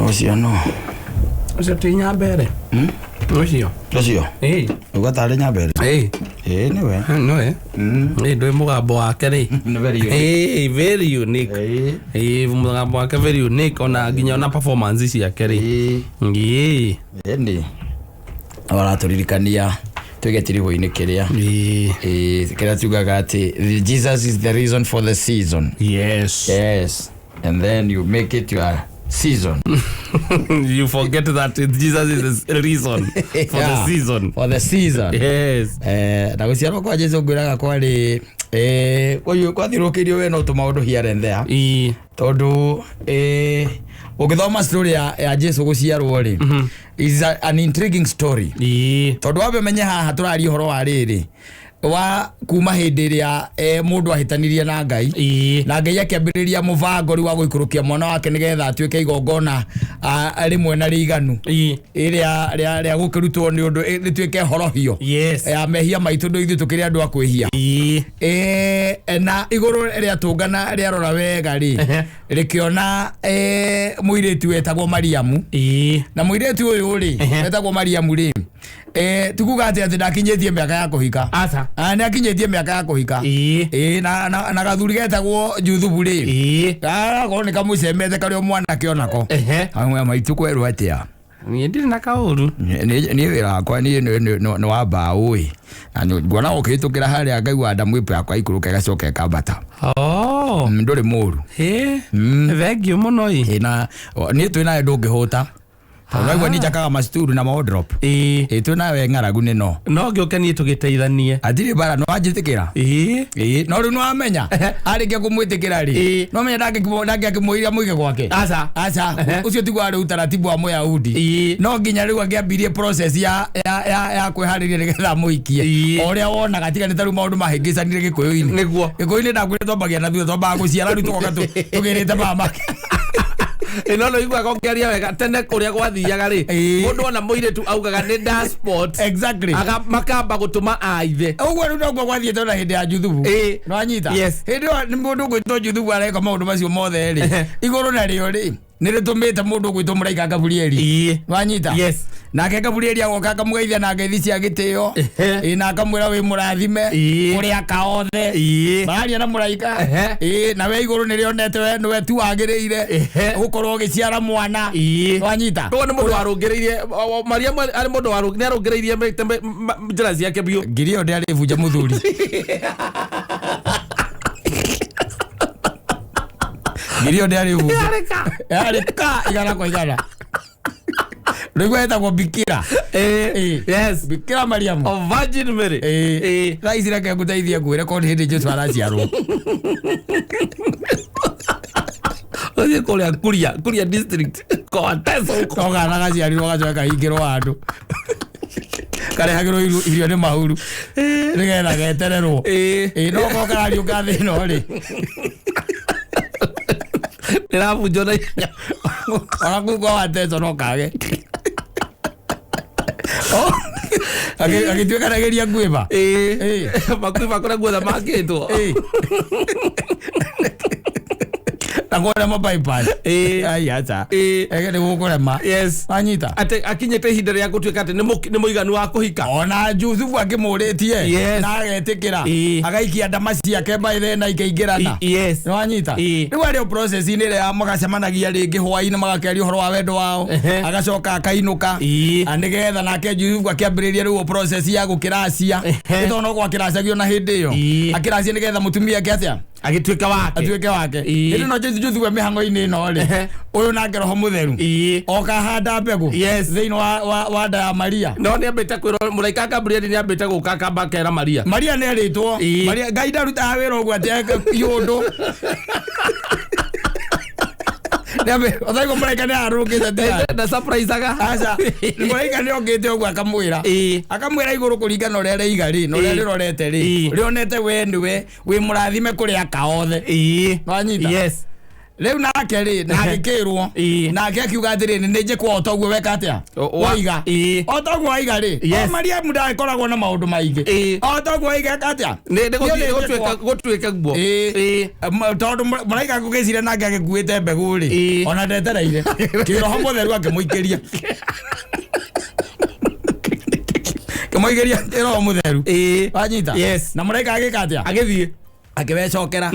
Ũcio no. Ũcio ti Nyambere? Ũcio. Ũcio. Ĩĩ. Uga tarĩ Nyambere. Ĩĩ. Ĩĩ nĩwe. Nĩwe. Ĩĩ ndũĩ mũgambo wake rĩ. Nĩ very unique. Ĩĩ very unique. Ĩĩ. Ĩĩ mũgambo wake very unique ona nginya ona performance ciake rĩ. Ĩĩ. Ĩĩ. Ĩni. Aratũririkania tuge tirigũ-inĩ kĩrĩa. Ĩĩ. Ĩĩ kĩrĩa tugaga atĩ Jesus is the reason for the season. Yes. Yes. And then you make it your season. You forget that Jesus is the reason for Yeah. the season. For the season. Yes. Eh, na gũciarwo kwa Jesu ngwĩraga kwarĩ eh, ũyũ kwathiũrũrũkĩirio we no tũmaũndũ here and there. Ĩĩ. Tondũ eh, ũngĩthoma story ya Jesu gũciarwo rĩ, is an intriguing story. Ĩĩ. Tondũ wambe ũmenye haha tũraria ũhoro wa rĩrĩ wa kuma hĩndĩ ĩrĩa eh, mũndũ ahĩtanirie na Ngai. Ĩĩ. Na Ngai akĩambĩrĩria mũbango rĩu wa gũikũrũkia mwana wake nĩgetha atuĩke igongona rĩmwe na rĩiganu. Ĩĩ. Ĩrĩa rĩa gũkĩrutwo nĩ ũndũ rĩtuĩke horohio. Yes. Ya mehia maitũ ndũ ithuĩ tũkĩrĩ andũ a kwĩhia. Ĩĩ. Na igũrũ rĩatũngana rĩarora wega rĩ, rĩkĩona mũirĩtu wetagwo Mariamu. Ĩĩ. Na mũirĩtu ũyũ rĩ, wetagwo Mariamu rĩ, ti kuga atĩ atĩ ndakinyĩtie mĩaka ya kũhika. Aca. Ah, nĩ akinyĩtie mĩaka ya kũhika. Ĩĩ. Ĩĩ, na gathuri getagwo Juthubu rĩ. Ĩĩ. Gakorwo nĩ kamũcemete karĩ o mwanake onako. Ehe. Amwe maitũ kwerwo atĩa? Niĩ ndirĩ na kaũru. Niĩ wĩra wakwa niĩ nĩ wa mbaũ ĩ. Na nguona ũkĩhĩtũkĩra harĩa ngaigua ndamwĩpa yakwa ikũrũka ĩgacoka ĩkambata. Oh. Ndũrĩ mũru. Ĩĩ. Thengiũ mũno ĩ. Ĩ, na niĩ twĩ nawe ndũngĩhũta. Tondũ waigua niĩ njakaga macituru na ma-wardrobe. Ĩĩ. Ĩ, twĩ nawe ng'aragu nĩ no. No ngĩũke niĩ tũgĩteithanie. Hatirĩ mbara nĩ wanjĩtĩkĩra. Ĩĩ. Ĩĩ, no rĩu nĩwamenya arĩkia kũmwĩtĩkĩra rĩ, Ĩĩ. nĩwamenya ndangĩakĩmwĩrire mũige gwake. Aca. Aca. Ũcio tiguo warĩ utaratibu wa Mũyahudi. Ĩĩ. No nginya rĩu angĩambirie process ya kwĩharĩria nĩgetha amũhikie. Ĩĩ. O ũrĩa wonaga tiga nĩ ta rĩu maũndũ mahĩngĩcanire Gĩkũyũ-inĩ. Nĩguo. Gĩkũyũ-inĩ ndakwĩrire twambagia na thutha twambaga gũciara rĩu tũgoka tũgĩrĩte mama. Ĩ, no nĩũiguaga ũkĩaria wega tene kũrĩa gwathiaga rĩ, Ĩĩ. mũndũ ona mũirĩtu augaga nĩ dasport. Exactly. Makamba gũtũma aithe. Ũguo rĩu noguo gwathiĩte ona hĩndĩ ya Juthubu. Ĩĩ. Nĩwanyita? Yes. Hĩndĩ ĩyo nĩ mũndũ ũgwĩtwo Juthubu areka maũndũ macio mothe rĩ, igũrũ narĩo rĩ, nĩ rĩtũmĩte mũndũ ũgwĩtwo mũraika Gaburieli. Ĩĩ. Nĩwanyita? Yes. Nake Gaburieli agoka akamũgeithia na ngeithi cia gĩtĩo. Ehe. Ĩĩ, na akamwĩra wĩ mũrathime Ĩĩ. kũrĩ aka othe. Ĩĩ. Mararia na mũraika. Ehe. Ĩĩ, na we igũrũ nĩrĩonete we nĩwe tu wagĩrĩire Ehe. gũkorwo ũgĩciara mwana. Ĩĩ. Nĩwanyita? Ũyũ nĩ mũndũ warũngĩrĩirie Mariamu arĩ mũndũ nĩ arũngĩrĩirie njĩra ciake biũ. Ngiri ĩyo ndĩarĩbunja mũthuri. Ngiri ĩyo ndĩarĩbunja. Yarĩka. Yarĩka igana kwa igana. Rĩu etagwo Bikira. Ĩĩ. Ĩĩ. Yes. Bikira Mariamu. Of Virgin Mary. Ĩĩ. Ĩĩ. Thaa ici reke ngũteithie ngwĩre korwo nĩ hĩndĩ Jesu araciarwo. Ũthiĩ kũrĩa Kuria district. Kwa Teso huko. No kana gaciarirwo gacoke kahingĩrwo handũ. Karehagĩrwo irio nĩ mahuru. Nĩgetha getererwo. Ĩĩ. Ĩĩ, no korwo karariũka thĩ ĩno rĩ. Ndĩrabunjwo na ihenya. Ona kũu kwa Wateso no kage. Agĩtuĩka ndageria ngwĩba. Ĩĩ. Ĩĩ. Makuiba kũrĩa guothe makĩtwo. Ĩĩ. Na kũrema bypass. Ĩĩ. Ai aca. Ĩĩ. Ege nĩ gũkũrema. Yes. Wanyita? Atĩ akinyĩte ihinda rĩa gũtuĩka atĩ nĩ mũiganu wa kũhika. Ona Juthubu akĩmũrĩtie Yes. na agetĩkĩra Ĩĩ. agaikia ndama ciake by na ikaingĩrana. Yes. Nĩwanyita? Ĩĩ. Rĩu arĩ o process-inĩ ĩrĩa magacemanagia rĩngĩ hwaĩ-inĩ magakĩaria ũhoro wa wendo wao. Ehe. Agacoka akainũka. Ĩĩ. Na nĩgetha nake Juthubu akĩambĩrĩria rĩu process ya gũkĩracia. Ehe. Nĩ tondũ no gwakĩracagio na hĩndĩ ĩyo. Ĩĩ. Akĩracia nĩgetha mũtumia ake atĩa? Agĩtuĩka wake. Atuĩke wake. Ĩĩ. Hĩndĩ ĩno Juthubu e mĩhang'o-inĩ ĩno rĩ, Ehe. ũyũ nake Roho Mũtheru Ĩĩ. oka handa mbegũ Yes. thĩinĩ wa nda ya Maria. No nĩ ambĩte kwĩrwo mũraika Gabrieli nĩ ambĩte gũka akamba akera Maria. Maria nĩ erĩtwo. Ĩĩ. Maria Ngai ndarutaga wĩra ũguo atĩ eke iũndũ. Ũthaigwo mũraika nĩ arũngĩte tiga. Nda surprise-aga. Aca, mũraika nĩ okĩte ũguo akamwĩra. Ĩĩ. Akamwĩra igũrũ kũringana ũrĩa rĩiga rĩ, na ũrĩa Ĩĩ. rĩrorete rĩ. Ĩĩ. Rĩonete we nĩwe wĩ mũrathime kũrĩ aka othe. Ĩĩ. Nĩwanyita? Yes. Rĩu nake rĩ na agĩkĩrwo Ĩĩ. nake akiuga atĩrĩrĩ nĩ njĩkwo o toguo weka atĩa waiga Ĩĩ. o toguo waiga rĩ Yes. o Mariamu ndagĩkoragwo na maũndũ maingĩ Ĩĩ. o toguo waiga eka atĩa Nĩ Niĩ nĩ njĩkwo. gũtuĩke guo. Ĩĩ. Ĩĩ. Tondũ mũraika ngũgĩciria nake agĩkuĩte mbegũ rĩ Ĩĩ. ona ndetereire kĩroho mũtheru akĩmũikĩria kĩmũikĩria kĩroho mũtheru Ĩĩ. wanyita Yes. na mũraika agĩka atĩa Agĩthiĩ. akĩwecokera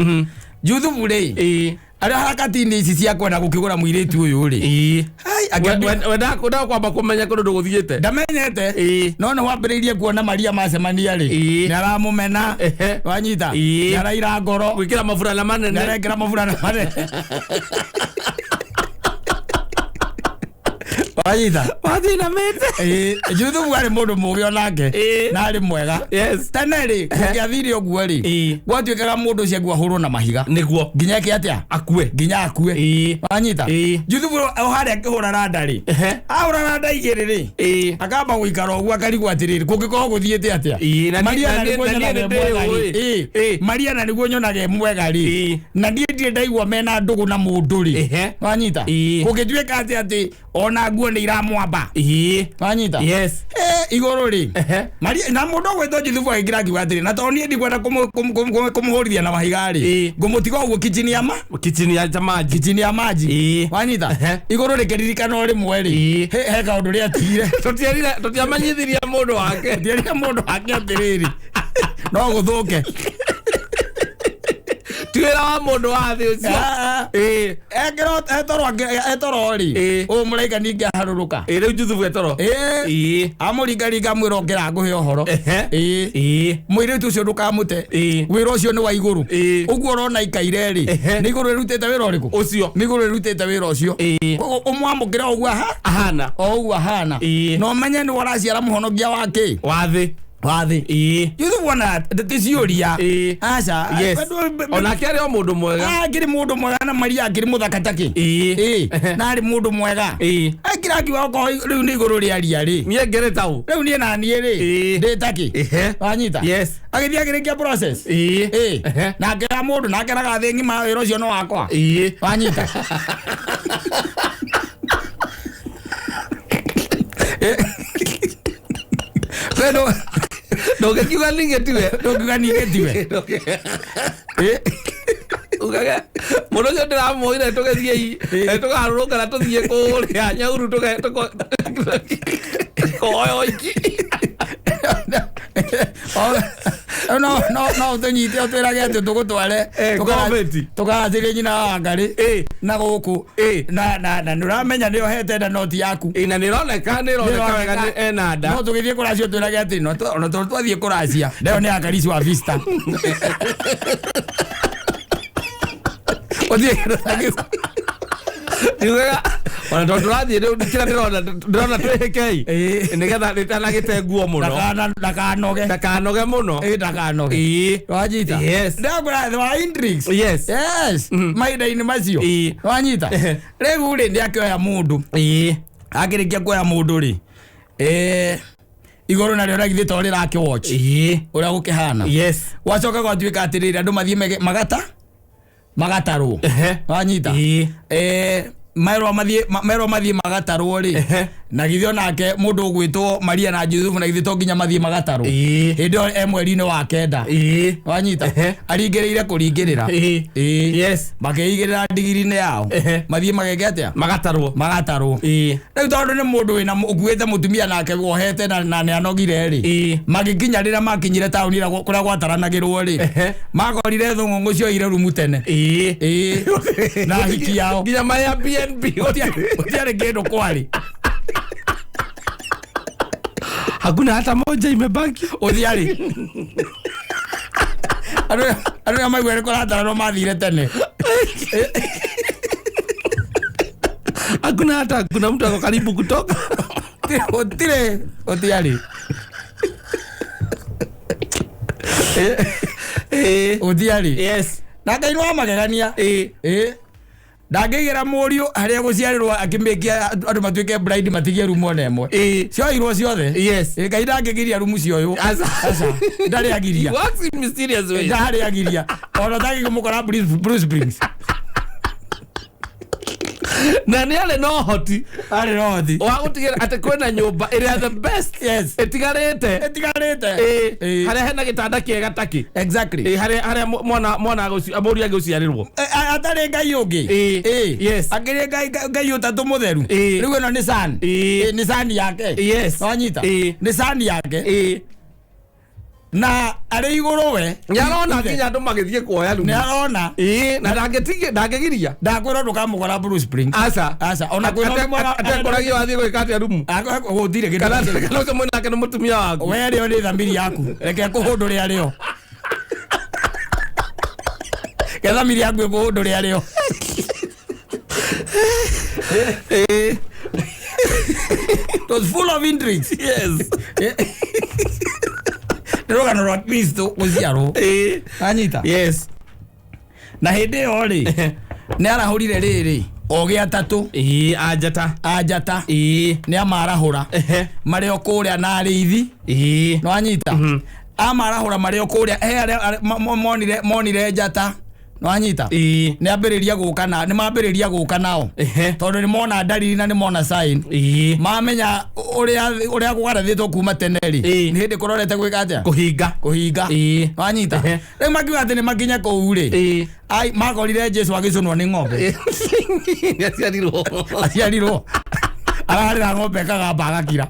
Juthubu rĩ Ĩĩ. arĩa harakati-inĩ ici cia kwenda gũkĩgũra mũirĩtu ũyũ rĩ Ĩĩ. Hai, akĩambia- Wendaga kwamba kũmenya kũndũ ndũgũthiĩte. ndamenyete Ĩĩ. no nĩ wambĩrĩirie kuona Maria macemania rĩ Ĩĩ. nĩ aramũmena Ehe. wanyita Ĩĩ. nĩ araira ngoro Gwĩkĩra maburana manene. nĩ arekĩra maburana manene wanyita Wathiĩ na mĩte. Ĩĩ, Juthubu arĩ mũndũ mũgĩ onake Ĩĩ. na arĩ mwega Yes. tene rĩ kũngĩathire ũguo rĩ Ĩĩ. gwatuĩkaga mũndũ ũcio aguo ahũrwo na mahiga Nĩguo. nginya eke atĩa Akue. nginya akue Ĩĩ. wanyita Ĩĩ. Juthubu o harĩa akĩhũra randa rĩ Ehe. ahũra randa igĩrĩ rĩ Ĩĩ. akamba gũikara ũguo akarigwo atĩrĩrĩ kũngĩkorwo gũthiĩte atĩa Ĩĩ, na niĩ- Maria na na niĩ- nĩguo na niĩ nyonaga nĩ e mwega rĩ. ndĩũĩ. Ĩĩ. Ĩĩ. Maria na nĩguo nyonaga e mwega rĩ Ĩĩ. na niĩ ndirĩ ndaigua mena ndũgũ na mũndũ rĩ Ehe. wanyita Ĩĩ. kũngĩtuĩka atĩ atĩ ona nguo nĩ iramwamba Ĩĩ. wanyita Yes. Eh, igũrũ rĩ Ehe. Maria na mũndũ ũgwĩtwo Juthubu agĩkĩra akiuga atĩrĩ na tondũ niĩ ndikwenda kũmũhũrithia na mahiga rĩ Ĩĩ. ngũmũtiga ũguo kichini ya ma Kichini ya maji. kichini ya maji Ĩĩ. wanyita Ehe. igũrũ rĩkĩririkana o rĩmwe rĩ Ĩĩ. he kaũndũ rĩatigire Tũtiarire tũtiamenyithirie mũndũ wake. ndierire mũndũ wake atĩrĩrĩ no gũthũke Ti wĩra wa mũndũ wa thĩ ũcio. Ah, ah. Ĩĩ. Ekĩrwo etoro etoro rĩ Ĩĩ. ũyũ mũraika ningĩ aharũrũka Ĩĩ rĩu Juthubu etoro. Ĩĩ. Ĩĩ. amũringaringa amwĩra ũngĩra ngũhe ũhoro Ehe. Ĩĩ. Ĩĩ. mũirĩtu ũcio ndũkamũte Ĩĩ. wĩra ũcio nĩ wa igũrũ Ĩĩ. ũguo ũrona ikaire rĩ Ehe. nĩ igũrũ ĩrutĩte wĩra ũrĩkũ Ũcio. nĩ igũrũ ĩrutĩte wĩra ũcio Ĩĩ. Koguo ũmwamũkĩre o ũguo aha Ahana. o ũguo ahana Ĩĩ. na ũmenye nĩ ũraciara mũhonokia wa kĩ Wa thĩ. wa thĩ Ĩĩ. Juthubu ona ti ciũria Ĩĩ. aca Yes. Onake arĩ o mũndũ mwega. akĩrĩ mũndũ mwega na Maria akĩrĩ mũthaka takĩ Ĩĩ. Ĩĩ, na arĩ mũndũ mwega Ĩĩ. akĩra akiuga okorwo rĩu nĩ igũrũ rĩaria rĩ Niĩ ngĩrĩ taũ. rĩu niĩ na niĩ rĩ Ĩĩ. ndĩ takĩ Ehe. wanyita Yes. agĩthiĩ akĩrĩkia process Ĩĩ. Ĩĩ. Ehe. na akĩra mũndũ na akĩraga thĩ ng'ima wĩra ũcio nĩ wakwa Ĩĩ. wanyita We Ndũngĩkiuga ningĩ tiwe. ndũngiuga ningĩ tiwe Ĩĩ. Ugage mũndũ ũcio ndĩramwoire tũgĩthiĩ tũkaharũrũkana tũthiĩ kũrĩa Nyauru tũkoya oiki. No no no tũnyite ũtwĩrage atĩ tũgũtware Eh, government. tũkaracĩrie nyina wa Ngarĩ Ĩĩ. na gũkũ Ĩĩ. na na na nĩũramenya nĩ ohete nda noti yaku Ĩĩ, na nĩroneka nĩroneka wega nĩ ena nda. no tũgĩthiĩ kũracia ũtwĩrage atĩ no ona tondũ twathiĩ kũracia ndeo nĩ akarici wa vista ũthiĩ kĩndũ ta kĩu. Ndiugaga ona tondũ tũrathiĩ rĩu kĩrĩa ndĩrona ndĩrona twĩhĩkei Ĩĩ. nĩgetha rĩtanagĩte nguo mũno ndakanoge ndakanoge mũno Ĩĩ, ndakanoge Ĩĩ. wanyita Yes. ndakwĩra wa intrigues Yes. yes mahinda-inĩ macio Ĩĩ. wanyita Ehe. rĩu rĩ nĩ akĩoya mũndũ Ĩĩ. akĩrĩkia kuoya mũndũ rĩ eh, igũrũ narĩo na githĩ to rĩrakĩ watch Ĩĩ. ũrĩa gũkĩhana Yes. gwacoka gwatuĩka atĩrĩrĩ andũ mathiĩ magata magatarwo Ehe. wanyita Ĩĩ. Eh, merwo mathiĩ merwo mathiĩ magatarwo rĩ Ehe. na githĩ onake mũndũ ũgwĩtwo Maria na Juthubu na githĩ to nginya mathiĩ magatarwo Ĩĩ. hĩndĩ ĩyo e mweri-inĩ wa kenda Ĩĩ. wanyita Ehe. aringĩrĩire kũringĩrĩra Ĩĩ. Ĩĩ. Yes. makĩigĩrĩra ndigiri-inĩ yao Ehe. mathiĩ mageke atĩa Magatarwo. magatarwo Ĩĩ. rĩu tondũ nĩ mũndũ wĩna ũkuĩte mũtumia nake wohete na na nĩ anogire rĩ Ĩĩ. magĩkinya rĩrĩa makinyire taũni ĩrĩa kũrĩa gwataranagĩrwo rĩ Ehe. makorire thũng'ũng'ũ cioire rumu tene Ĩĩ. Ĩĩ. na hiki yao Nginya maya BNB. gũtiarĩ kĩndũ kwarĩ Hakuna hata moja imebaki. gũtiarĩ andũ arĩa maigua nĩ kũrataranwo mathire tene Hakuna hata kuna mtu ako karibu kutoka. gũtirĩ gũtiarĩ Ĩĩ. gũtiarĩ Yes. na Ngai nĩ wa magegania Ĩĩ. ĩ ndangĩigĩra mũriũ harĩa gũciarĩrwo akĩmĩkia andũ matuĩke bride matigie rumu ona ĩmwe Ĩĩ. cioirwo ciothe Yes. Ĩ, Ngai ndangĩgiria rumu cioywo Aca. aca ndarĩ agiria He works in mysterious ways. ndarĩ agiria ona tagĩkũmũkora Bruce Springs Na nĩ arĩ na ũhoti Arĩ rothi. Wa gũtigĩrĩra atĩ kwĩna nyũmba ĩrĩa the best Yes. ĩtigarĩte. Ĩtigarĩte. Ĩĩ, Ĩĩ. harĩa hena gĩtanda kĩega takĩ. Exactly. Ĩĩ, harĩa mwana mũriũ agĩciarĩrwo. Atarĩ ngai ũngĩ. Ĩĩ. Ĩĩ. Yes. Akĩrĩ ngai ũtatũ mũtheru. Ĩĩ. Rĩu ĩno nĩ son. Ĩĩ. Ĩĩ, nĩ son yake. Yes. Wanyita? Ĩĩ. Nĩ son yake. Ĩĩ. Na arĩ igũrũ we. Nĩ arona Ithe. nginya andũ magĩthiĩ kuoya Nĩ rumu. arona. Ĩĩ, na ndangĩgiria. Ndakwĩra ndũkamũkora Blue Spring. Aca. Aca. Ona kwĩna ũngĩmwona- Atekoragia wathiĩ gwĩka atĩa rumu. Gũtirĩ kĩndũ. Kana ũcio mwĩnake nĩ mũtumia waku. We rĩo nĩ thamiri yaku. Reke kũhũndũre arĩo. Ke thamiri yaku ĩkũhũndũre arĩo. Ĩĩ. It was full of intrigues. Yes. Nĩ rũgano rwa Kristo gũciarwo. Ĩĩ. Anyita. Yes. Na hĩndĩ ĩyo rĩ, nĩ arahũrire rĩrĩ ogĩ atatũ. Ĩĩ, anjata. Anjata. Ĩĩ. Nĩ amarahũra. Ehe. Marĩ o kũrĩa na arĩithi. Ĩĩ. Nĩwanyita? Amarahũra marĩ o kũrĩa he arĩa monire njata. Nĩwanyita? Ĩĩ. Nĩ ambĩrĩria gũka na nĩ mambĩrĩria gũka nao. Ehe. Tondũ nĩ mona ndariri na nĩ mona sign. Ĩĩ. Mamenya ũrĩa kũgarathĩtwo kuma tene rĩ. Ĩĩ. Nĩ hĩndĩ kũrorete gwĩka atĩa? Kũhinga. Kũhinga. Ĩĩ. Wanyita? Ehe. Rĩu makiuga atĩ nĩ makinye kũu rĩ. Ĩĩ. Ai makorire Jesu agĩcũnwo nĩ ng'ombe. Nĩ aciarirwo. Aciarirwo. Ararĩra ng'ombe ĩkagamba agakira.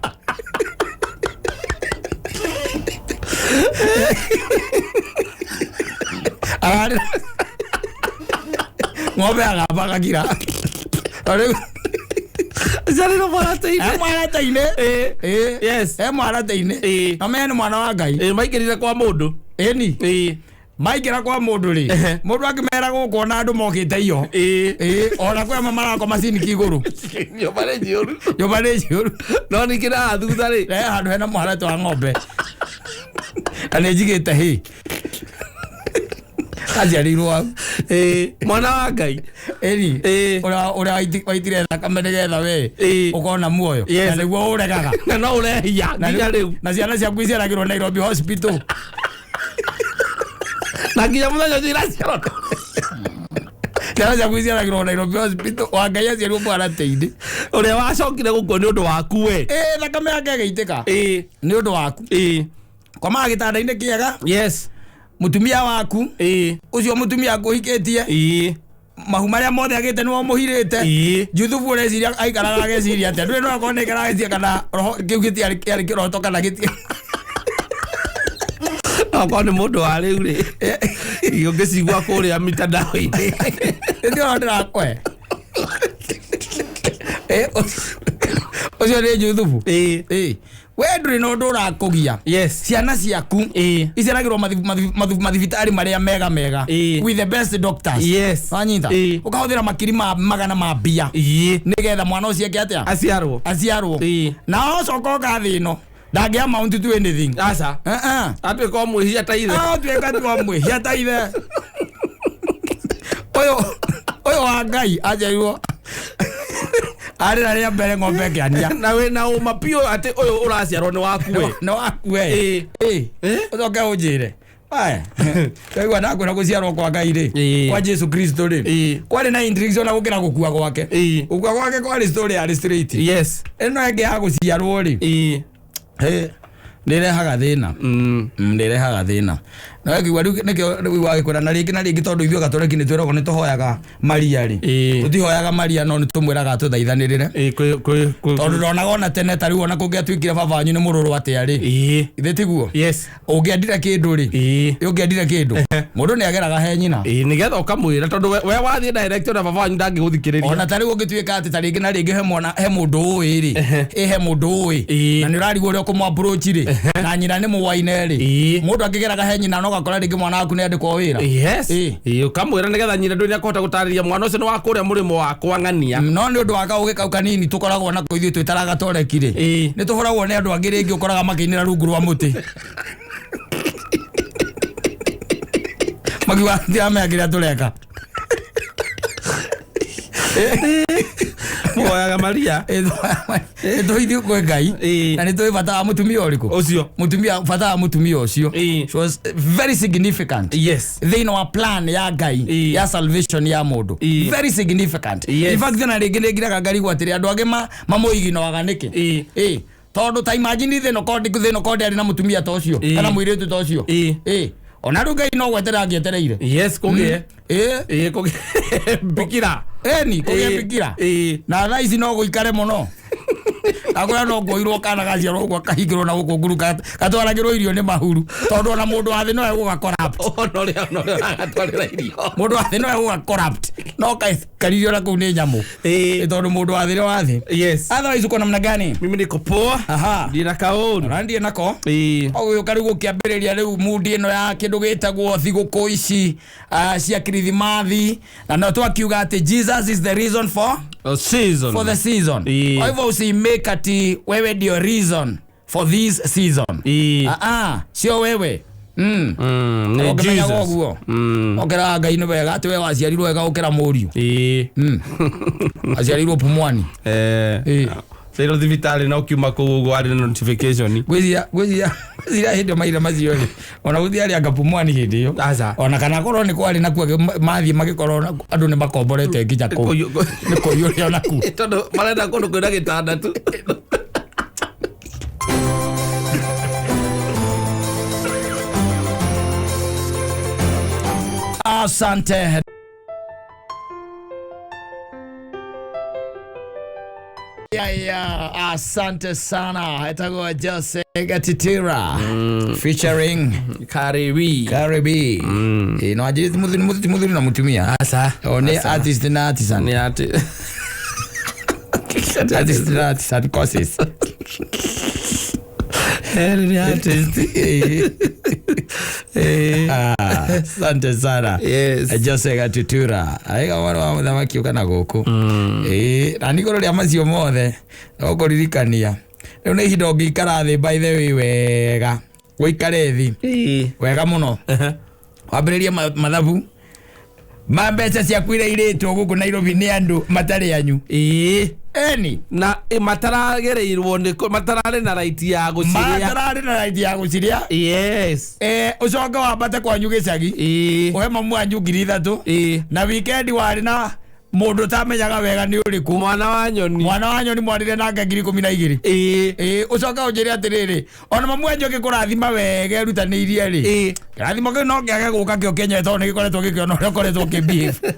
Ararĩra ng'ombe agamba agakira. Rĩu Aciarirwo mũharatĩ-inĩ. e mũharatĩ-inĩ. Ĩĩ. Ĩĩ. Yes. E mũharatĩ-inĩ. Ĩĩ. Na menye nĩ mwana wa Ngai. Ĩĩ, maingĩrire kwa mũndũ. Ĩni. Ĩĩ. Maingĩra kwa mũndũ rĩ. Ehe. Mũndũ akĩmera gũkũ ona andũ mokĩte iyo. Ĩĩ. Ĩĩ, ona kwĩ amwe marakoma ciniki igũrũ. Nyũmba nĩ njiyũru. Nyũmba nĩ njiyũru. No ningĩ na thutha rĩ. He handũ hena mũharatĩ wa ng'ombe. Na nĩ njigĩte hĩ. Aciarĩirwo hau. Ĩĩ. Mwana wa Ngai. Ĩni. Ĩĩ. Ũrĩa waitire thakame nĩgetha we Ĩĩ. ũkorwo na muoyo. Yes. Na nĩguo ũregaga. Na no ũrehia Na nginya rĩu. Na ciana ciaku iciaragĩrwo Nairobi Hospital. Na nginya mũthenya ũcio iraciarwo. Ciana ciaku iciaragĩrwo Nairobi Hospital. Wa Ngai aciarirwo mũharatĩ-inĩ. Ũrĩa wacokire gũkua nĩ ũndũ waku we. Ĩĩ, thakame yake ĩgĩitĩka. Ĩĩ. Nĩ ũndũ waku. Ĩĩ. Komaga gĩtanda-inĩ kĩega. Yes. Mũtumia waku. Ĩĩ. Ũcio mũtumia akũhikĩtie. Ĩĩ. Mahu marĩa mothe agĩte nĩwe ũmũhirĩte. Ĩĩ. Juthubu ũreciria aikaraga ageciria atĩa? Ndũrĩ no akorwo nĩ aikaraga ageciria kana roho kĩu gĩtiarĩ kĩarĩ kĩroto kana gĩti. Okorwo nĩ mũndũ wa rĩu rĩ. Ũngĩcigua kũrĩa mitandao-inĩ. Nĩkĩo ona ndĩrakũhe. Ũcio nĩ Juthubu. Ĩĩ. Ĩĩ. We ndũrĩ na ũndũ ũrakũgia. Yes. Ciana ciaku Ĩĩ. iciaragĩrwo mathibitarĩ marĩa mega mega. Ĩĩ. With the best doctors. Yes. Wanyita? Ĩĩ. Ũkahũthĩra makiri ma magana ma mbia. Ĩĩ. Nĩgetha mwana ũcio eke atĩa? Aciarwo. Aciarwo. Ĩĩ. Na ũcoka ũka thĩ ĩno ndangĩ amount to anything. Aca. Uh-uh. Atuĩka o mwĩhia ta ithe. Ah, tuĩka tu wa mwĩhia ta ithe. Ũyũ wa Ngai aciarirwo arĩra rĩa mbere ng'ombe ĩkĩania. Na wĩna ũma biũ atĩ ũyũ ũraciarwo nĩ waku we. Nĩ waku we. Ĩĩ. Ĩĩ. Ĩĩ. Ũcoke ũnjĩre. Aya. Ndaigua ndakwĩra gũciarwo kwa Ngai rĩ. Ĩĩ. Kwa Jesu Kristo rĩ. Ĩĩ. Kwarĩ na intrigues ona gũkĩra gũkua gwake. Ĩĩ. Gũkua gwake kwarĩ story yarĩ straight. Yes. Ĩno ĩngĩ ya gũciarwo rĩ. Ĩĩ. Ĩĩ. Nĩrehaga thĩna. Nĩrehaga thĩna. Na wakiuga rĩu nĩkĩo rĩu wagĩkwĩra na rĩngĩ na rĩngĩ tondũ ithuĩ gatoreki nĩ twĩragwo nĩ tũhoyaga Maria rĩ. Ĩĩ. Tũtihoyaga Maria no nĩ tũmwĩraga atũthaithanĩrĩre. Ĩĩ, kwĩ Tondũ ndonaga ona tene ta rĩu ona kũngĩatuĩkire baba wanyu nĩ mũrũrũ atĩa rĩ. Ĩĩ. Ithe tiguo? Yes. Ũngĩendire kĩndũ rĩ. Ĩĩ. Ũngĩendire kĩndũ. Mũndũ nĩ ageraga he nyina. Ĩĩ, nĩgetha ũkamwĩra tondũ we wathiĩ direct ona baba wanyu ndangĩgũthikĩrĩria. Ona ta rĩu ũngĩtuĩka atĩ ta rĩngĩ na rĩngĩ he mwana he mũndũ ũĩ rĩ. Ĩ he mũndũ ũĩ. Ĩĩ. Na nĩ ũrarigwo ũrĩa ũkũmũ approach rĩ. Na nyina nĩ mũwaine rĩ. Ĩĩ. Mũndũ akĩgeraga he nyina no ũgakora rĩngĩ mwana waku nĩ andĩkwo wĩra. Yes. Ĩĩ. Ĩĩ, ũkamwĩra nĩgetha nyina ndũrĩ nĩakũhota gũtarĩria mwana ũcio nĩ wa kũrĩa mũrĩmo wa kwa ng'ania. No nĩ ũndũ wa kaũgĩ kau kanini tũkoragwo nako ithuĩ twĩtaraga gatoreki rĩ. Ĩĩ. Nĩ tũhũragwo nĩ andũ angĩ rĩngĩ ũkoraga makĩinĩra rungu rwa mũtĩ. Makiuga tiramenya kĩrĩa tũreka. Mũhoyaga Maria. Nĩtũhithio kwĩ Ngai. Ĩĩ. Na nĩtũĩ bata wa mũtumia ũrĩkũ. Ũcio. Mũtumia, bata wa mũtumia ũcio. Ĩĩ. She was very significant Yes. thĩinĩ wa plan ya Ngai Ĩĩ. ya salvation ya mũndũ. Ĩĩ. Very significant. Yes. In fact, ona rĩngĩ nĩngiraga ngarigwo atĩrĩ, andũ angĩ mamũiginoaga nĩkĩ? Ĩĩ. Ĩĩ. Tondũ ta imagine thĩna kondi, thĩna kondi arĩ na mũtumia ta ũcio Ĩĩ. kana mũirĩtu ta ũcio. Ĩĩ. Ĩĩ. Ona rĩu Ngai no gweterera angĩetereire. Yes, kũgĩe. Ĩĩ. Ĩĩ, kũgĩe. Bikira. Ĩni kũgĩe Ĩĩ. bikira. Ĩĩ. Na thaa ici no gũikare mũno. Akwĩra no kuoirwo kana gaciarwo ũguo kahingĩrwo na gũkũ nguru, gatwaragĩrwo irio nĩ mahuru, tondũ ona mũndũ wa thĩ no egũga corrupt. Ona ũrĩa ũragatwarĩra irio. Mũndũ wa thĩ no egũga corrupt, no kaikaririo na kũu nĩ nyamũ. Ĩĩ. Ĩ, tondũ mũndũ wa thĩ nĩ wa thĩ. Yes. Otherwise uko namna gani? Mimi niko poa. Aha. Ndina kaũru. Ona ndiĩ nako. Ĩĩ. Ũgũgĩũka rĩu gũkĩambĩrĩria rĩu mundi ĩno ya kĩndũ gĩtagwo thigũkũ ici, cia Kirithimathi, na no twakiuga atĩ Jesus is the reason for A season. for the season. Ĩĩ. Kwa hivyo usimake ati wewe ndio reason for this season. Ĩĩ. Ah, ah, sio wewe. Nĩ Ũkĩmenyaga Jesus. ũguo. Okera Ngai nĩ wega atĩ we waciarirwo wega ũkĩra mũriũ. Ĩĩ. Aciarirwo Pumwani. Eh. Ĩĩ. Sairo thibitarĩ na ũkiuma kũu ũguo warĩ na notification. Ngwĩciria ngwĩciria hĩndĩ ĩyo mahinda macio rĩ, ona gũtiarĩ anga Pumwani hĩndĩ ĩyo. Aca. Ona kana korwo nĩ kwarĩ nakuo mathiĩ magĩkorwo andũ nĩ makomborete nginya kũu. Nĩ kũiyũria ona kuo. Tondũ marenda kũndũ kwĩna gĩtanda tu. Asante. Yeah. Asante sana. Etagwo Jose Gatitira featuring Karibi. Karibi. No ajiri ti muthuri, ti muthuri na mutumia. Aca. O nĩ artist na artisan. Nĩ atĩ. Artist na artisan courses. Nĩ artist. Ah, asante sana. Yes. Jose Gatutura aiga mwana wa mũthamaki ũka na gũkũ. Ĩĩ, na nigũrũ rĩa macio mothe no kũririkania rĩu nĩ ihinda ũngĩikara thĩ, by the way, wega ũikare thĩ Ĩĩ. wega mũno, wambĩrĩrie mathabu ma mbeca ciaku iria irĩtwo gũkũ Nairobi nĩ andũ matarĩ anyu. Ĩĩ. Eni. Na mataragereirwo nĩ matararĩ na right ya gũcirĩa. Matararĩ na right ya gũcirĩa. Yes. Ũcoke wambate kwanyu gĩcagi, Ĩĩ. ũhe mamu wanyu 3,000, Ĩĩ. na wikendi warĩ na mũndũ ũtamenyaga wega nĩ ũrĩkũ. Mwana wa nyoni. Mwana wa nyoni mwarire nake 12,000. Ĩĩ. Ĩĩ, ũcoke ũnjĩre atĩrĩrĩ, ona mamu wanyu ũngĩkũrathima wega erutanĩirie rĩ, Ĩĩ. kĩrathimo kĩu no kĩage gũka kĩo kĩenyewe, tondũ nĩ gĩkoretwo gĩkĩona ũrĩa ũkoretwo ũkĩbehave.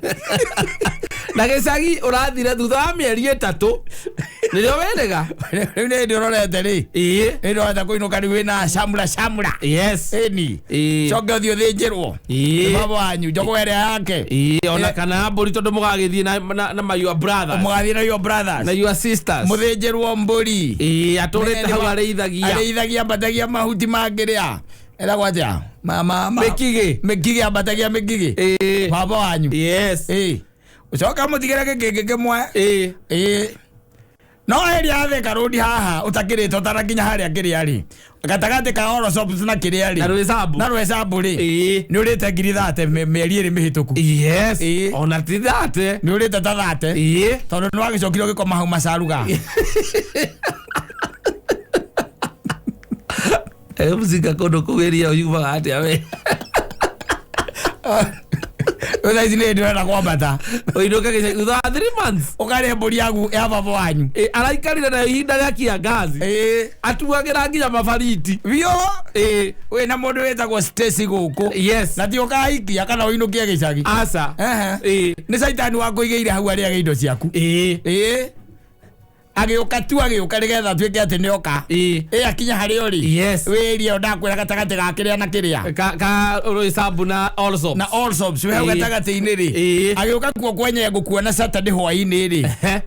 Na gĩcagi ũrathire thutha wa mĩeri 3 nĩrĩo werĩga. Rĩu nĩ hĩndĩ ũrorete rĩ, Ĩĩ. hĩndĩ ũrorete kũinũka rĩu wĩna camura camura. Yes. Ĩni. Ĩĩ. Coke ũthiĩ ũthĩnjĩrwo Ĩĩ. nĩ baba wanyu njogoo ĩrĩa yake. Ĩĩ, ona kana mbũri, tondũ mũgagĩthiĩ na your brothers. Mũgathiĩ na your brothers. Na your sisters. Mũthĩnjĩrwo mbũri. Ĩĩ, atũrĩte hau arĩithagia. Arĩithagia, ambatagia mahuti mangĩrĩa ĩragwo atĩa? Mĩkigĩ. Mĩkigĩ, ambatagia mĩkigĩ. Ĩĩ. Baba wanyu. Yes. Ĩĩ, ũcoka mũtigĩre gĩkĩngĩ kĩmwe. Ĩĩ. Ĩĩ, no ĩrĩa ya Thika Road haha ũtakĩrĩte ũtarakinya harĩa kĩrĩa rĩ, gatagatĩ ka Orosops na kĩrĩa rĩ, Na Rwĩsambu. na Rwĩsambu rĩ, Ĩĩ. nĩ ũrĩte 30,000 mĩeri 2 mĩhĩtũku. Yes. Ĩĩ. Ona ti thate. Nĩ ũrĩte ta 30, Ĩĩ. tondũ nĩ wagĩcokire ũgĩkoma hau macaruga. Mũcinga kũndũ kũu ĩria yumaga atĩa we? Rĩu thaa ici nĩ hĩndĩ ũrenda kwambata. Ũinũke gĩcagi thutha wa 3 months. Ũkarĩa mbũri yaku ya baba wanyu. Ĩ, araikarire nayo ihinda rĩa kiangazi. Ĩĩ. Atuagĩra nginya mabariti. Biũ. Ĩĩ. Wĩna mũndũ wĩtagwo Stacy gũkũ. Yes. Na ti ũkahikia kana ũinũkie gĩcagi. Aca. Ehe. Ĩĩ. Nĩ caitani wakũigĩire hau arĩage indo ciaku. Ĩĩ. Ĩĩ, agĩũka tu, agĩũka nĩgetha atuĩke atĩ nĩ oka. Ĩĩ. Ĩ, akinya harĩa ũrĩ, Yes. wĩrie ndakwĩra gatagatĩ ga kĩrĩa na kĩrĩa. Ka Rwĩsambu na Allsops. Na Allsops wĩ hau Ĩĩ. gatagatĩ-inĩ rĩ, Ĩĩ. agĩũka kuo kwenye ngũkuona Saturday hwaĩ-inĩ rĩ, Ehe.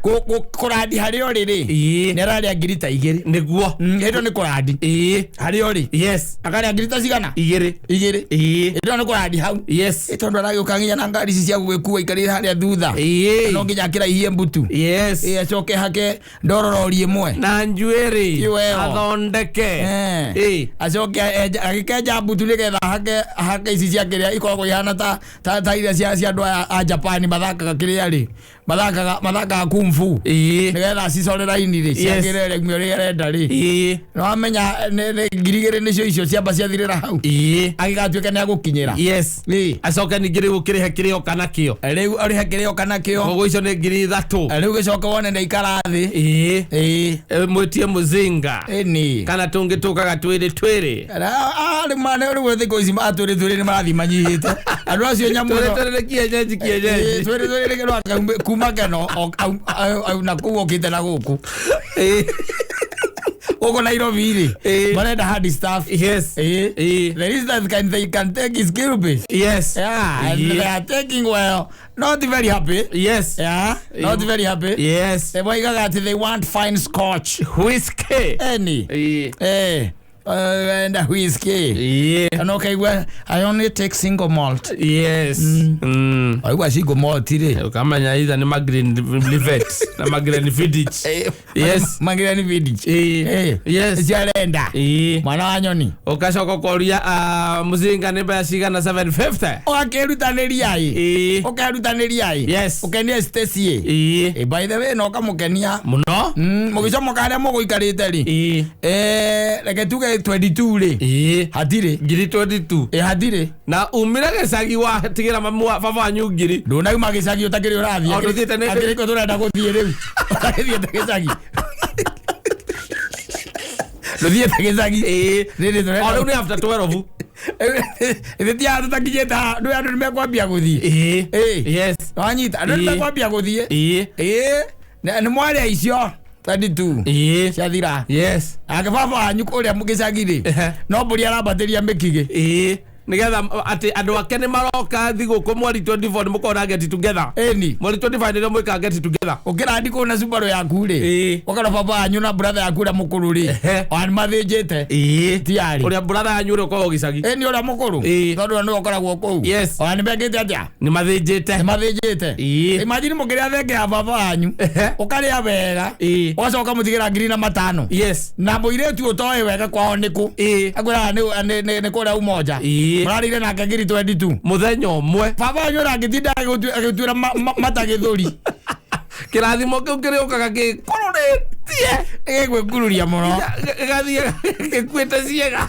kũrandi harĩa ũrĩ rĩ, Ĩĩ. nĩ ararĩa 2,000. Nĩguo. Hĩndĩ ĩyo nĩ kũrandi Ĩĩ. harĩa ũrĩ. Yes. Akarĩa ngiri ta cigana? 2. 2. Ĩĩ. Hĩndĩ ĩyo nĩ kũrandi hau. Yes. Ĩ, tondũ aragĩũka nginya na ngari ici cia gũgĩkua ikarĩre harĩa thutha, Ĩĩ. no nginya akĩraihie mbutu. Yes. Ĩ, acoke hake ndororori ĩmwe Na njuĩrĩ Kiweo. athondeke. Eh. Ĩĩ. Acoke agĩkenja mbutu nĩgetha hake ici cia kĩrĩa ikoragwo ihana ta iria cia andũ aya a Japan mathakaga kĩrĩa rĩ, Mathakaga kung fu. Nĩgetha cicore raini rĩ, ciagĩrĩre rĩmwe ũrĩa arenda rĩ. Nĩwamenya nĩ 2000 nĩcio icio ciamba ciathirĩra hau. Agĩgatuĩka nĩ agũkinyĩra. Acoke ningĩ rĩu ũkĩrĩhe kĩrĩo kana kĩo. Rĩu ũrĩhe kĩrĩo kana kĩo. Koguo icio nĩ 3000. Rĩu gĩcoke wone ndaikara thĩ. Mwĩtie mũzinga. Ĩni. Kana tũngĩ tũkaga twĩrĩ twĩrĩ. Rĩu rĩu thikũ ici atwĩrĩ twĩrĩ nĩ marathiĩ manyihĩte. Andũ acio nyamũ Twĩrĩ ĩno twĩrĩ nĩ kienyeji kienyeji. Twĩrĩ twĩrĩ nĩ kĩndũ kuma keno na kũu okĩte na gũkũ. Gũkũ Nairobi rĩ, marenda hard stuff. The least that can they can take is skill base. Yeah, and they are taking well, not very happy. Yeah, not very happy. They moigaga atĩ they want fine scotch. Whiskey. Any. And whiskey. Kana ũkaigua I only take single malt. Waigua single malt rĩ. Ukamenya either nĩ Magreen Livet na Magreen Vidic. Magirani Vidic. Icio arenda. Mwana wa nyoni. Ugacoka ũkoria mũcinga nĩ mbeca cigana 750. Ũgakĩrutanĩria ĩ. Ũkerutanĩria ĩ. Ũkenie Stacy ĩ. By the way no ũkamũkenia. Mũno. Mũgĩcomoka harĩa mũgũikarĩte rĩ. Reke tuge 22 rĩ. Hatirĩ. Ngiri 22. Hatirĩ. Na umire gĩcagi watigĩra mamu wa baba wanyu ngiri. Ndũnauma gĩcagi ũtakĩrĩ ũrathiĩ. O, ndũthiĩte nĩ- Akĩrĩ kũ tũrenda gũthiĩ rĩu. Ũtagĩthiĩte gĩcagi. Ndũthiĩte gĩcagi. Rĩrĩ tũrenda. O rĩu nĩ after 12. Ithe ti handũ takinyĩte haha, ndũĩ andũ nĩmekwambia gũthiĩ. Wanyita, andũ nĩmekwambia gũthiĩ. Nĩ mwarĩa icio 22. Ciathira. Nake baba wanyu kũrĩa gĩcagi rĩ, no mbũri arambatĩria mĩkigĩ. Nĩgetha atĩ andũ ake nĩ maroka thigũkũ mweri 24 nĩ mũkorwo na get together. Ĩni. Mweri 25 nĩrĩo mwĩkaga get together. Ũkĩrathi kũu na Subaru yaku rĩ, ũkona baba wanyu na brother yaku ũrĩa mũkũrũ rĩ, ona nĩ mathĩnjĩte. Tiarĩ. Ũrĩa brother yanyu ũrĩa ũkoragwo gĩcagi. Ĩni ũrĩa mũkũrũ. Tondũ we nĩwe ũkoragwo kũu. Ona nĩ mekĩte atĩa? Nĩ mathĩnjĩte. Nĩ mathĩnjĩte. Imagine mũkĩrĩa thenge ya baba wanyu. Ũkarĩa wega. Ũgacoka ũkamũtigĩra 1005. Na mũirĩtu ũtoĩ wega kwao nĩ kũ. Akwĩraga nĩ kũrĩa Umoja. Mũrarĩire nake ngiri 22. Mũthenya ũmwe. Baba wanyu ũrĩa angĩtinda agĩtuĩra mata gĩthũri. Kĩrathimo kĩu kĩrĩũkaga gĩkũrũrĩtie. Gĩgwĩkururia mũno. Gĩgathiĩ gĩkuĩte ciĩga.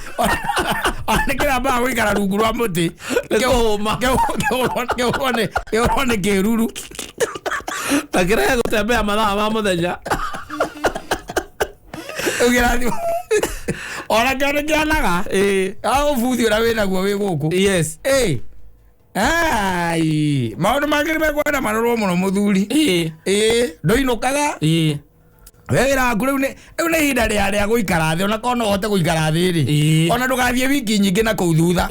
Ona nĩ kĩrambaga gũikara rungu rwa mũtĩ. Nĩ kũhũma. Kĩhũrwo nĩ kĩruru. Ta kĩrege gũtembea mathaa ma mũthenya. Rĩu kĩrathimo. Ona kĩo nĩ kĩonaga. Ũbuthi ũrĩa wĩnaguo wĩ gũkũ. Ai, maũndũ mangĩ nĩ mekwenda marorwo mũno mũthuri. Ndũinũkaga. We wĩra waku rĩu nĩ ihinda rĩa gũikara thĩ, ona korwo no ũhote gũikara thĩ rĩ. Ona ndũgathiĩ wiki nyingĩ na kũu thutha.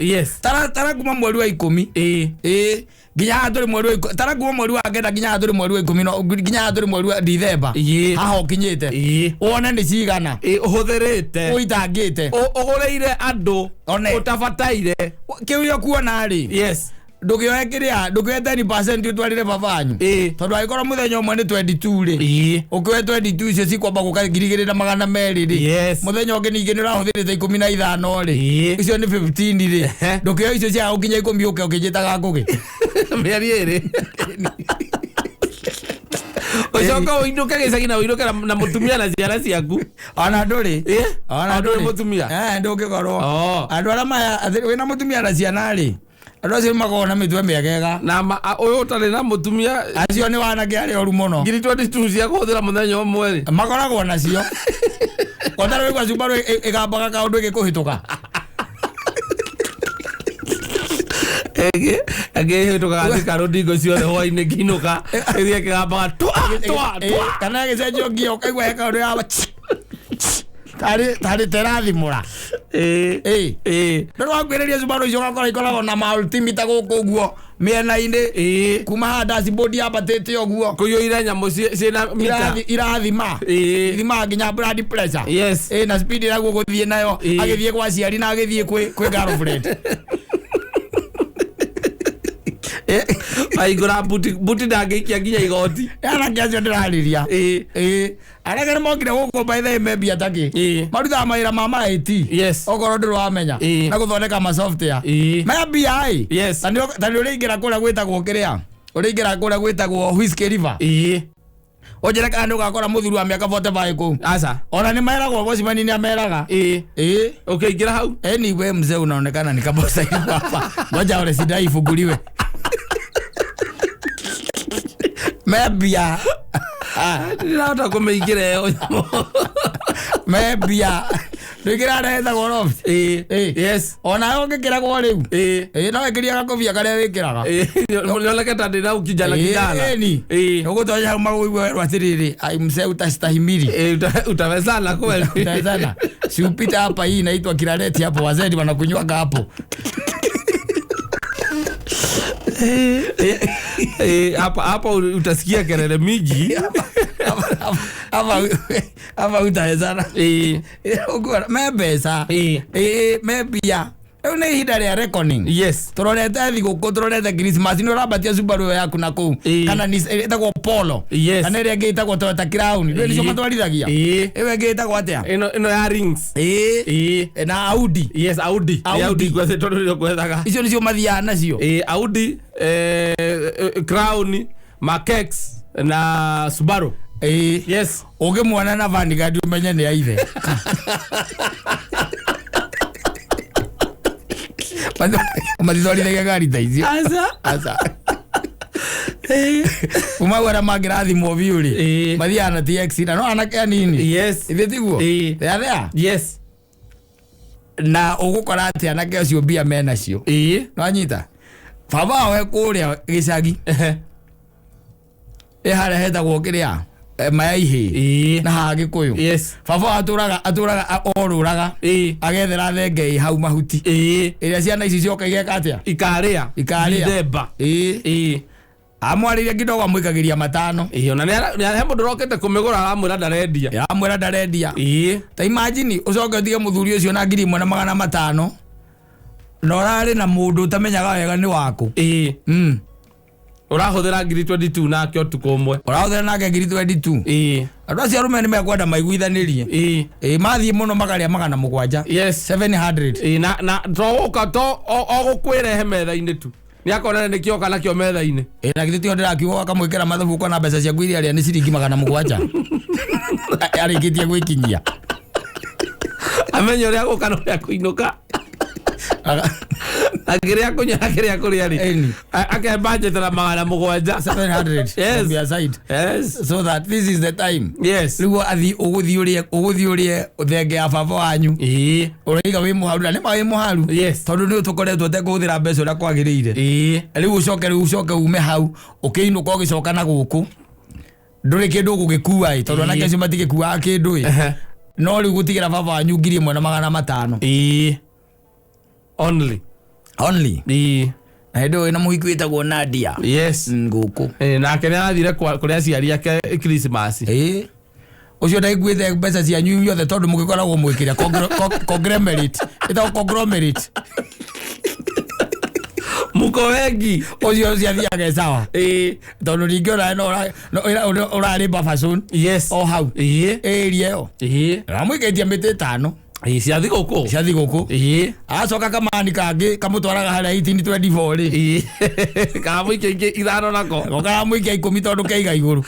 Tara kuma mweri wa 10. Nginya haha tũrĩ mweri wa tara kuma mweri wa 9 nginya haha tũrĩ mweri wa 10 no nginya haha tũrĩ mweri wa Dithemba. Haha ũkinyĩte. Wone nĩ cigana. Ũhũthĩrĩte. Ũitangĩte. Ũgũrĩire andũ One. ũtabataire. Kĩu ũrĩa ũkuona rĩ. Ndũkĩoe kĩrĩa, ndũkĩoe 10% ũtwarĩre baba wanyu. Tondũ angĩkorwo mũthenya ũmwe nĩ 22 rĩ. Ũkĩoe 22 icio cikwamba gũka 2200 rĩ. Mũthenya ũngĩ ningĩ nĩ ũrahũthĩrĩte 15 rĩ. Icio nĩ 15 rĩ. Ndũkĩoe icio cia gũkinya 10 ũke ũkĩnjĩtaga ngũgĩ. Mĩeri ĩrĩ. Ũcoke ũinũke gĩcagi na ũinũke na mũtumia na ciana ciaku. Ona ndũrĩ. Ona Ona ndũrĩ ndũrĩ. mũtumia? Ndũngĩkorwo. Andũ arĩa maya, wĩna mũtumia na ciana rĩ. Andũ acio makoragwo na mĩtwe mĩegega. Na ũyũ ũtarĩ na mũtumia, Acio nĩ wanake arĩa oru mũno. ngiri 22 cia kũhũthĩra mũthenya ũmwe rĩ. Makoragwo nacio. Ũtarĩ waigua Subaru ĩgambaga kaũndũ ĩgĩkũhĩtũka. Ĩngĩ ĩhĩtũkaga Thika Road hingo ciothe hwainĩ ngĩinũka, ĩthiĩ ĩkĩgambaga twa, twa, twa. Kana ĩgĩcenjio ngia ũkaigua he kaũndũ ya tarĩ terathimũra. Ndũrĩ wakwĩrĩria Subaru icio ũgakora ikoragwo na ma-altimeter gũkũ ũguo mĩena-inĩ. Kuma haha dashboard yambatĩte ũguo. Kũiyũire nyamũ ciĩna mita. Irathima. Ithimaga nginya blood pressure. Na speed ĩrĩa gũgũthiĩ nayo, agĩthiĩ kwa aciari na agĩthiĩ kwĩ girlfriend. Ahingũra buti ndangĩikia nginya igoti. Anake acio ndĩrarĩria. Anake nĩ mokire gũkũ by the way membia takĩ. Marutaga mawĩra ma IT. Okorwo ndũrĩ wamenya. Na gũthondeka ma software. Membia ĩ. Ta nĩ ũrĩingĩra kũrĩa gwĩtagwo kĩrĩa. Ũrĩingĩra kũrĩa gwĩtagwo Whiskey River. Ĩĩ. Ũnjĩre kana nĩ ũgakora mũthuri wa mĩaka 45 kũu. Aca. Ona nĩ meragwo gũcimani nĩ ameraga. Ĩĩ. Ĩĩ. Ũkĩingĩra hau. Anyway, mzee unaonekana ni kama usaidi hapa. Ngoja ule sidai ifunguliwe. Mebia. Ndĩrahota kũmĩingĩra ĩyo. Mebia. Ndwĩkĩra reheta gorobi. Ĩĩ. Ĩĩ. Yes. Ona ũngĩkĩragwo rĩu. Ĩĩ. Ĩĩ no ĩkĩria gakobia karĩa wĩkĩraga. Ĩĩ. Nĩoneke ta ndĩna ukijana kijana. Ĩni. Ĩĩ. Ũgũtonya hau magũigua werwo atĩrĩrĩ, ai mzee utastahimili. Ĩĩ, utawezana kweli. Utawezana. Si upite hapa, hii inaitwa kirareti hapo, wazee wanakunywanga hapo. Ĩĩ, hapa hapa utasikia kelele mingi. Hapa hapa utawezana. Ĩĩ. Ũguo me mbeca. Ĩĩ. Ĩĩ me mbia. Rĩu nĩ ihinda rĩa reckoning. Yes. Tũrorete thigũkũ, tũrorete Christmas, nĩ ũrambatia Subaru ĩyo yaku na kũu. Ĩĩ. Kana nĩ ĩtagwo Polo. Yes. Kana ĩrĩa ĩngĩ ĩtagwo Toyota Crown. Ndũĩ nĩcio Ĩĩ. matwarithagia? Ĩĩ. Ĩyo ĩngĩ ĩtagwo atĩa? Ĩno ya rings. Ĩĩ. Ĩĩ. Na Audi. Yes, Audi. Nĩ Audi. Audi gwethe tondũ nĩyo gwethaga. Icio nĩcio mathiaga nacio. Ĩĩ, Audi, Crown, Makex na Subaru. Ĩĩ. Yes. Ũngĩmuona na Vanguard ũmenye nĩ aithe. Matitwarithagia ngari ta icio. Aca. Aca. Uma hau arĩa mangĩrathimwo biũ rĩ, Ĩĩ. mathiaga na TX na no anake anini. Yes. Ithe tiguo? Ĩĩ. They are there. Yes. Na ũgũkora atĩ anake acio mbia menacio. Ĩĩ. Nĩwanyita? Baba wao e kũrĩa gĩcagi Ehe. ĩ harĩa hetagwo kĩrĩa mayaihĩ Ĩĩ. na haha Gĩkũyũ. Yes. Baba wao atũraga orũraga Ĩĩ. agethera thenge ĩ hau mahuti. Ĩĩ. Ĩrĩa ciana ici cioka igeka atĩa? Ikarĩa. Ikarĩa. Mithemba. Ĩĩ. Ĩĩ. Amwarĩire kidogo amwĩkagĩria matano. Ĩĩ, ona he mũndũ ũrokĩte kũmĩgũra aramwĩra ndarendia. Amwĩra ndarendia. Ĩĩ. Ta imagine ũcoke ũtige mũthuri ũcio na 1500 na ũrarĩ na mũndũ ũtamenyaga wega nĩ waku. Ĩĩ. Ũrahũthĩra ngiri 22 nake ũtukũ ũmwe. Ũrahũthĩra nake ngiri 22. Ĩĩ. Andũ acio arũme nĩ mekwenda maiguithanĩrie. Ĩĩ. Ĩĩ mathiĩ mũno makarĩa 700. Yes. 700. Ĩĩ, na to gũka to ogũkwĩrehe metha-inĩ tu. Nĩ akona nĩ kĩoka nakĩo metha-inĩ. Ĩĩ na githĩ tiho ndĩrakiuga akamwĩkĩra mathabu ũkona mbeca ciaku iria arĩa nĩ ciringi 700. Arĩkĩtie gwĩkinyia. Amenye ũrĩa gũka na ũrĩa kũinũka. Akĩrĩa kũnyua na kĩrĩa kũrĩa rĩ. Ĩni. Ake budget na 700. 700 Yes. from your side. Yes. So that this is the time. Yes. Rĩu athi ũgũthiĩ ũrĩe thenge ya baba wanyu. Ĩĩ. Ũraiga wĩ mũharu na nĩma wĩ mũharu. Yes. Tondũ nĩ tũkoretwo ũtekũhũthĩra mbeca ũrĩa kwagĩrĩire. Ĩĩ. Rĩu ũcoke rĩu ũcoke ume hau ũkĩinũka ũgĩcoka na gũkũ. Ndũrĩ kĩndũ ũgũgĩkua ĩ tondũ anake acio matigĩkuaga kĩndũ ĩ. Ehe. No rĩu gũtigĩra baba wanyu 1500. Ĩĩ. Only. Only. Ĩĩ. Na hĩndĩ ĩyo wĩna mũhiki wĩtagwo Nadia. Yes. Ngũkũ. Ĩĩ, nake nĩ arathire kũrĩ aciari ake Christmas. Ĩĩ. Ũcio ndaiguĩte mbeca cianyu inyuothe tondũ mũgĩkoragwo mwĩkĩra conglomerate. Ĩtagwo conglomerate. Muko wengi. Ũcio ciathiaga ĩ sawa. Ĩĩ. Tondũ ningĩ ona no ũrarĩ buffer zone Yes. o hau. Ĩĩ. Area ĩyo. Ĩĩ. Ramũikĩtie mĩtĩ ĩtano Ĩĩ, cia thigũkũ. cia thigũkũ. Ĩĩ. Acoka kamani kangĩ kamũtwaraga harĩa 1824 rĩ. Ĩĩ. Kamũikia ingĩ ithano nako. Karamũikia 10 tondũ keiga igũrũ.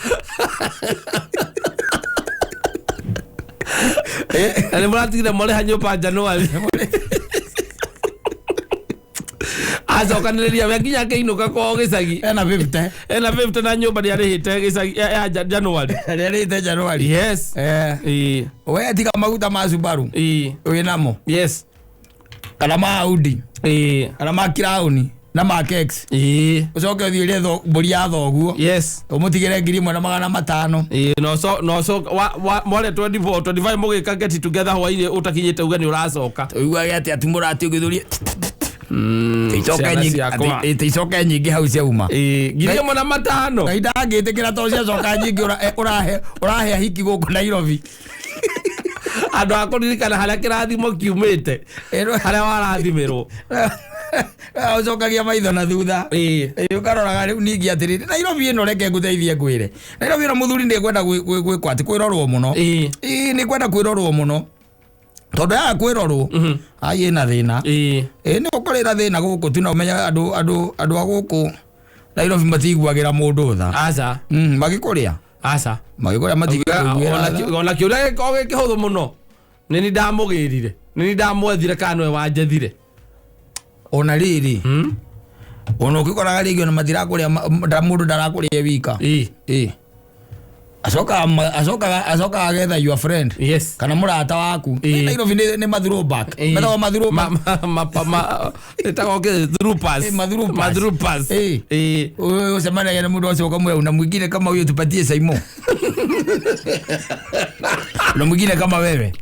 Na nĩ mũratigire mũrĩha nyũmba January. Acokanĩrĩria we nginya akĩinũka kwao gĩcagi. Ena 50. Ena 50 na nyũmba nĩ arĩhĩte gĩcagi ya January. Rĩarĩte January. Yes. Ĩĩ. We tiga maguta ma Subaru Ĩĩ. wĩnamo Yes. kana ma Audi Ĩĩ. kana ma Crown na ma Kex Ĩĩ. ũcoke ũthiĩ ũrĩe mbũri ya thoguo Yes. ũmũtigĩre 1500. Ĩĩ, no so wa mware 24 25 mũgĩka get together hwainĩ ũtakinyĩte uge nĩ ũracoka. Ũiguage atĩ atumũra atĩ ũgĩthũrie Ciana ciakwa. ticoke nyingĩ hau ciauma. Ĩĩ, 1500. Ngai ndangĩtĩkĩra tondũ ciacoka nyingĩ ũrahe ahiki gũkũ Nairobi. Andũ a kũririkana harĩa kĩrathimo kiumĩte. Harĩa warathimĩrwo. Ũcokagia maitho na thutha. Ĩĩ. Ĩĩ, ũkaroraga rĩu ningĩ atĩrĩrĩ Nairobi ĩno reke ngũteithie ngwĩre Nairobi ĩno mũthuri nĩ kwenda gwĩkwo atĩ kwĩrorwo mũno. Ĩĩ. Ĩĩ nĩ kwenda kwĩrorwo mũno tondũ yaga kwĩrorwo ai ĩna thĩna. Ĩĩ. Ĩĩ nĩ ũkorĩra thĩna gũkũ tu na ũmenye andũ a gũkũ Nairobi matiguagĩra mũndũ tha. Aca. Magĩkũrĩa. Aca. Magĩkũrĩa matiguagĩra tha. Ona kĩũria gĩkoragwo gĩ kĩhũthũ mũno, nĩ ni ndamũgĩrire, nĩ ni ndamwethire kana nĩwe wanjethire? Ona rĩrĩ, ona ũkĩkoraga rĩngĩ ona matirakũrĩa, mũndũ ndarakũrĩa wika. Ĩ, acokaga acokaga agetha your friend kana mũrata waku. Nairobi nĩ mathrowback. Metagwo mathrowback. Ĩtagwo kĩ? Through-pass. Mathrough-pass. Ma-through-pass. Wewe usemanaga na mũndũ ũcio ũkamwĩra, una mwingine kama huyo tupatie Saimo, una mwingine kama wewe.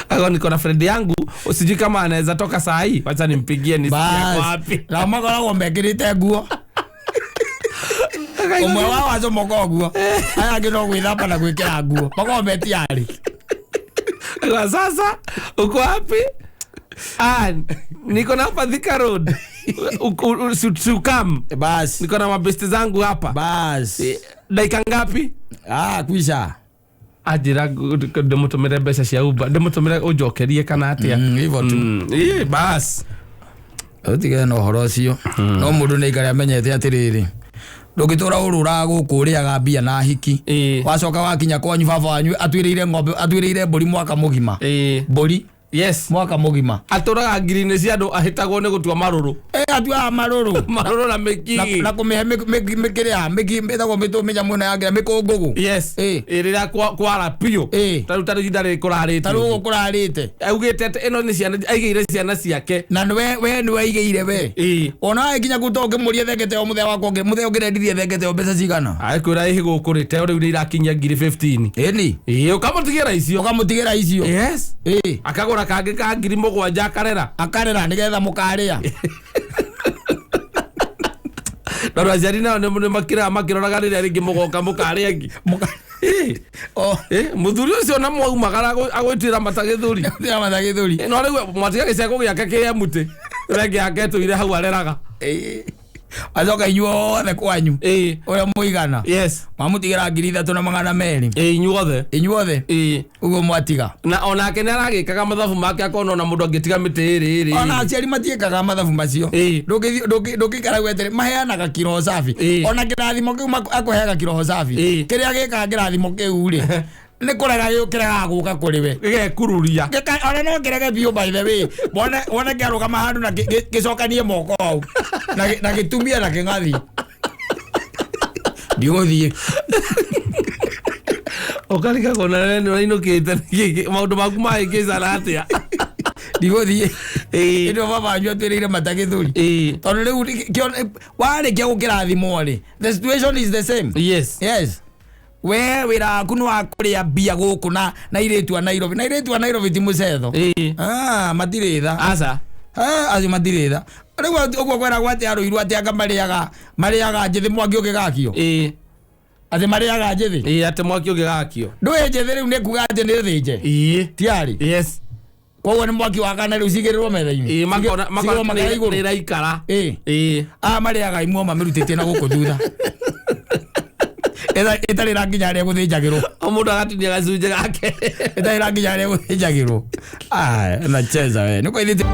Ako niko na friend yangu, sijui kama anaweza toka saa hii, wacha nimpigie nisikie ako Bas. wapi. Nao makoragwo mekĩrĩte nguo, ũmwe wao acomoka ũguo, aya angĩ no gwĩthamba na gwĩkĩra nguo, makoragwo metiarĩ. Kwa sasa uko wapi? Ah, niko na hapa Thika Road. Sukam. Bas. Niko na mabesti zangu hapa. Bas. Dakika ngapi? Ah, kwisha. Anjĩra ndĩmũtũmĩre mbeca cia Uber, ndĩmũtũmĩre ũnjokerie kana atĩa? Hivyo tu. Bas. Ũtigane na ũhoro ũcio, no mũndũ nĩ aikare amenyete atĩrĩrĩ, ndũngĩtũra ũrũraga gũkũ ũrĩaga mbia na hiki, wacoka wakinya kwanyu baba wanyu atuĩrĩire ng'ombe, atuĩrĩire mbũri mwaka mũgima. Mbũri. Mwaka mũgima. Atũraga ngiri-inĩ cia andũ, ahĩtagwo nĩ gũtua marũrũ. Atuaga marũrũ. Marũrũ na Na mĩkigi. Na kũmĩhe mĩkĩrĩa mĩtagwo mĩtũ mĩnyamũ ĩno ya mĩkũngũgũ. Rĩrĩa kwara biũ. Tarĩu ihinda rĩrĩ kũrarĩte. Tarĩu ũguo kũrarĩte. Augĩte atĩ ĩno nĩ ciana aigĩire ciana ciake. Na nĩwe we nĩwe aigĩire we. Ona wakinya kuu to ũngĩmũria thengete o mũthee wakwa ũngĩ mũthee ũngĩrendirie thengete o mbeca cigana. Agĩkwĩra ĩhĩ gũkũ rĩ teo rĩu nĩ irakinyia ngiri 15. Ĩni. Ũkamũtigĩra icio. Ũkamũtigĩra icio. Akagũra kangĩ ka 7,000 akarera. Akarera nĩgetha mũkarĩa. Na andũ aciari nao nĩ makĩraga makĩroraga rĩrĩa rĩngĩ mũgoka mũkarĩa ngi. Oh. Mũthuri ũcio na mwaumagara agwĩtuĩra mata gĩthũri. Ĩra mata gĩthũri. No rĩu mwatiga gĩcegũ gĩake kĩ empty, renge yake ĩtũire hau areraga. Acoka inyuothe kwanyu ũrĩa mũigana mamũtigĩra 3200. Inyuothe. Inyuothe. Ũguo mwatiga. Na onake nĩ aragĩkaga mathabu make akona ona mũndũ angĩtiga mĩtĩ ĩrĩ ĩrĩ. Ona aciari matiĩkaga mathabu macio. Ndũngĩikara wetere maheanaga kiroho safi. Ona kĩrathimo kĩu akũheaga kiroho safi. Kĩrĩa gĩkaga kĩrathimo kĩu rĩ, nĩ kũrega kĩregaga gũka kũrĩ we. Gĩgekururia. Ona no kĩrege biũ, by the way, wone kĩarũgama handũ na gĩcokanie moko hau na gĩtumie na kĩng'athi, ndigũthiĩ. Ũkarigagwo na we nĩ ũrainũkĩte maũndũ maku mahĩngĩcana atĩa. Ndigũthiĩ. Ĩndĩ baba wanyu atwĩrĩire mata gĩthũri. Tondũ rĩu warĩkia gũkĩrathimwo rĩ, the situation is the same. Yes, we wĩra waku nĩ wa kũrĩa mbia gũkũ na airĩtu a Nairobi, na airĩtu a Nairobi ti mũcetho. Ah, matirĩ tha. Aca. Ah, acio matirĩ tha. Rĩu ũguo kwĩragwo atĩ arũirwo atĩ anga marĩaga njĩthĩ mwaki ũngĩgakio. Atĩ marĩaga njĩthĩ. Atĩ mwaki ũngĩgakio. Ndũĩ njĩthĩ rĩu nĩ kuga atĩ nĩ thĩnje. Tiarĩ. Koguo nĩ mwaki wakana rĩu cigĩrĩrwo metha-inĩ. Makona Cigĩrĩrwo makona makara igũrũ. nĩ ĩraikara. Aya marĩaga imwe mamĩrutĩtie na gũkũ thutha, ĩtarĩ na nginya harĩa gũthĩnjagĩrwo. O mũndũ agatinia gacunjĩ gake. Ĩtarĩ na nginya harĩa gũthĩnjagĩrwo. Aya, nacheza we nĩ kwaithĩtie.